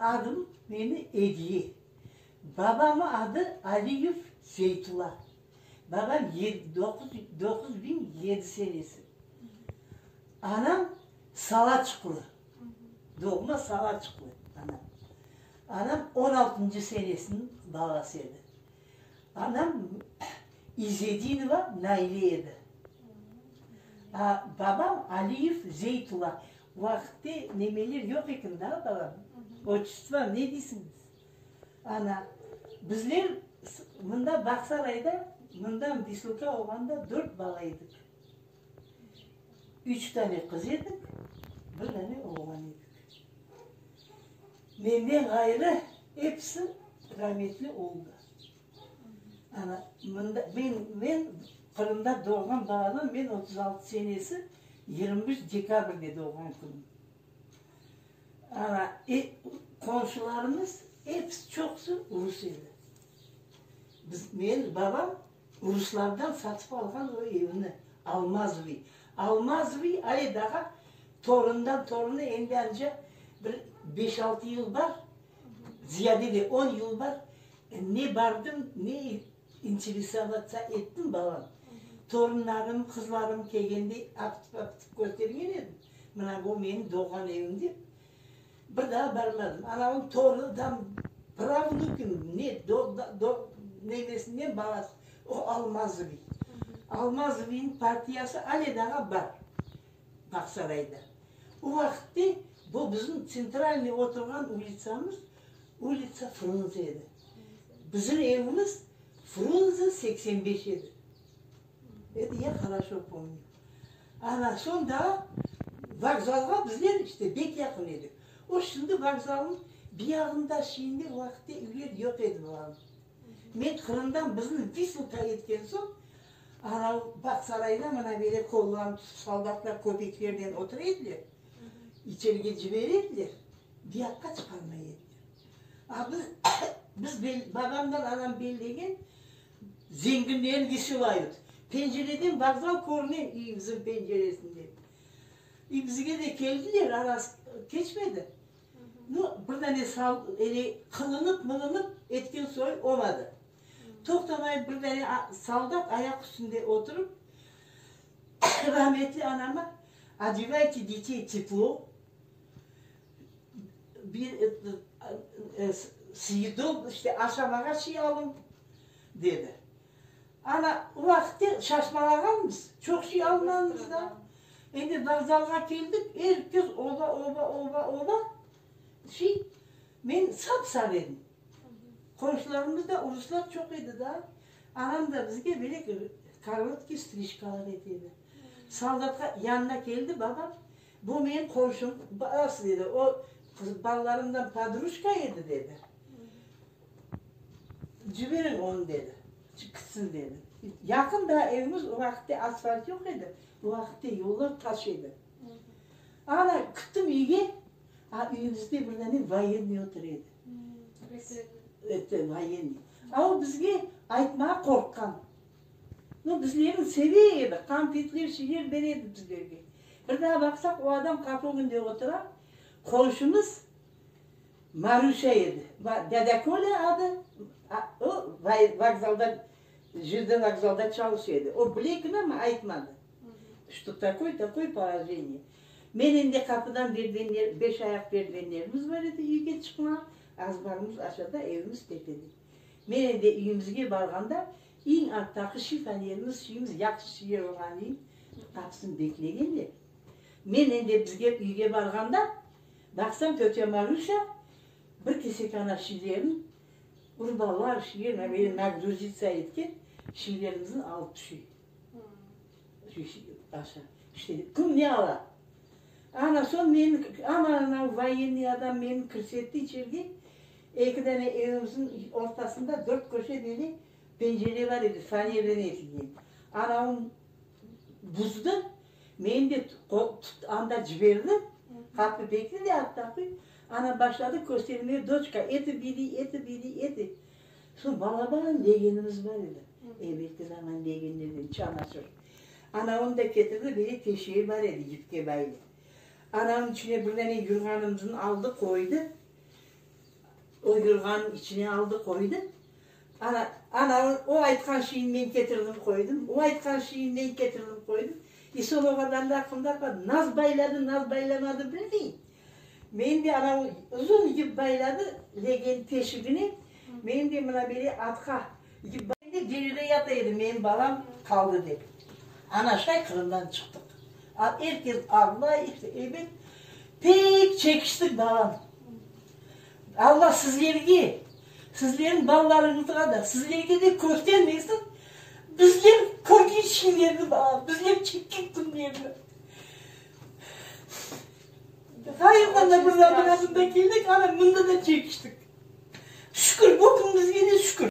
Adım meni Ediye. Babamı adı Aliyev Seytula. Babam 9007 senesi. Anam Salaçıqlı. Doğma Salaçıqlı anam. Anam on altıncı senesiniñ balası edi. Anam İzedinova Naile edi. A, babam Aliyev Zeytula. O vaqıtte nemeler yoq eken daa, balam, otçestvo, ne deysiñiz? Ana, bizler mında Bağsarayda, mından visilka olğanda dört bala edik. Üç tane qız edik, bir dane oğlan edik. Menden ğayrı episi rametli oldı. Ana, mında, men, men Qırımda doğğan balalım, men 36 senesi 23 dekabrde doğğan künüm. Ana, e, qomşularımız episi, çoqusı rus edi. Biz, men, babam Ruslardan satıp alğan o evni, Almazovıy. Almazovıy ale daha torundan torunı endi anca bir beş-altı yıl bar, ziyade de on yıl bar. Ne bardım, ne interesovatsa ettim, balam. Torunlarım, qızlarım kelgende apıtıp-apıtıp köstergen edim, mına bu menim doğğan evim dep. Bir daa barmadım. Anavıñ torunıdan pravnukim ne nemesinden balası, o Almazovıy. Almazovıynıñ partiyası ale daa bar Bağsarayda. O vaqıtte bu bizim tsentralnıy oturğan ulitsamız ulitsa Frunze edi. Bizim evimiz Frunze 85 edi. Endi ya horoşo pomnyu. Ana, soñ daa vokzalğa bizler işte bek yaqın edik. O şimdi vokzalnıñ bir yağında şindi o vaqıtte üyler yoq edi bularnıñ. Men Qırımdan bizni visilka etken soñ, ana Bağsarayda mına böyle qollarını tutıp soldatlar köpeklernen otura ediler, içerige cibere ediler, bir yaqqa çıqarmay ediler. A biz, biz babamdan anam bellegen Zenginlerin visilayut. Pencereden vokzal körüne üyümizin penceresinden. İ bizge de keldiler, arası keçmedi. Nu, bir dane sal, ele qılınıp-mılınıp etken soy olmadı. Toqtamay bir dane soldat ayaq üstünde oturıp, rahmetli anama, Odevayte detey teplo, bir syedobno, işte, aşamağa şey alıñ, dedi. Ana, o vaqıtte şaşmalağanmız, çoq şey almamız da. Endi vokzalğa keldik, er kes oba, oba, oba, oba, şey, men sap-sarı edim. Qomşularımız da uruslar çoq edi da. Anam da bizge böyle korotkiy strijkalar ete edi. Soldatqa yanına keldi babam, Bu menim qomşum balası, dedi, o qız balalarımdan podrujka edi, dedi. Ciberiñ onı, dedi, kitsin, dedi. Yaqın da evimiz, o vaqıtte asfalt yoq edi, o vaqıtte yollar taş edi. Ana, kittim üyge, a üyümizde bir dane voyennıy otura edi. Ete, voyennıy. A o bizge aytmağa qorqqan. Nu, bizlerni seve edi, qanfetler, şeyler bere edi bizlerge. Bir daa baqsaq, o adam qapı ögünde otura, qonşumız Marüşa edi. Dâdâ Kolâ adı, o, vokzalda, JD vokzalda çalışa edi. O bile eken, amma aytmadı, çto takoy, takoy polojeniye. Men endi qapıdan berdivenler, beş ayaq berdivenlerimiz bar edi üyge çıqmağa, azbarımız aşağıda, evimiz tepede. Men endi üyümizge barğanda, eñ arttaki şifanerimiz, şuyumız yahşı şiyer olğan üy, qapısını beklegenler. Men endi bizge üyge barğanda, baqsam töte Marüşa bir kesek ana şiylerin, urbalar, şiyer, böyle nagruzitsa etken şiylerimizni alıp tüşey. Aşa. İşte, kim ne ala? Ana soñ meni, aman anav voyennıy adam meni kirsetti içerge, Eki dane evimizniñ ortasında dört köşe böyle pencere bar edi, fanerden etilgen. Anavım buzdı, meni de anda ciberdi, qapı bekli de arttaqı. Anam başladı köstermege, Doçka, eti biri, eti biri, eti. Soñ balaban legenimiz bar edi, evelki zaman legenlerden, çamaşır. Anavım da ketirdi, böyle teşeği bar edi, yipke baylı. Anavım içine bir dane yurğanımıznı aldı, qoydı. O yurğannıñ içine aldı, qoydı. Ana, ana, o aytqan şeyni men ketirdim, qoydım, o aytqan şeyni men ketirdim, qoydım. I soñ o qadar da aqlımda qaldı. Naz bayladı, naz baylamadı bilmeyim. Men de ana uzun yip bayladı legen teşigine, men de mına böyle atqa yip bayladım. Derede yata edi, menim balam qaldı dep. Ana şay Qırımdan çıqtıq. Er kes ağlay, işte, ebet, pek çekiştik, balam. Alla sizlerge, sizlerniñ balalarıñızğa da, sizlerge de köstermesin, bizler körgen şeylerni, balam, bizler çekken künlerni. Ğayırdan da bir zamana mında keldik, ana mında da çekiştik. Şükür, bu künümizge de şükür.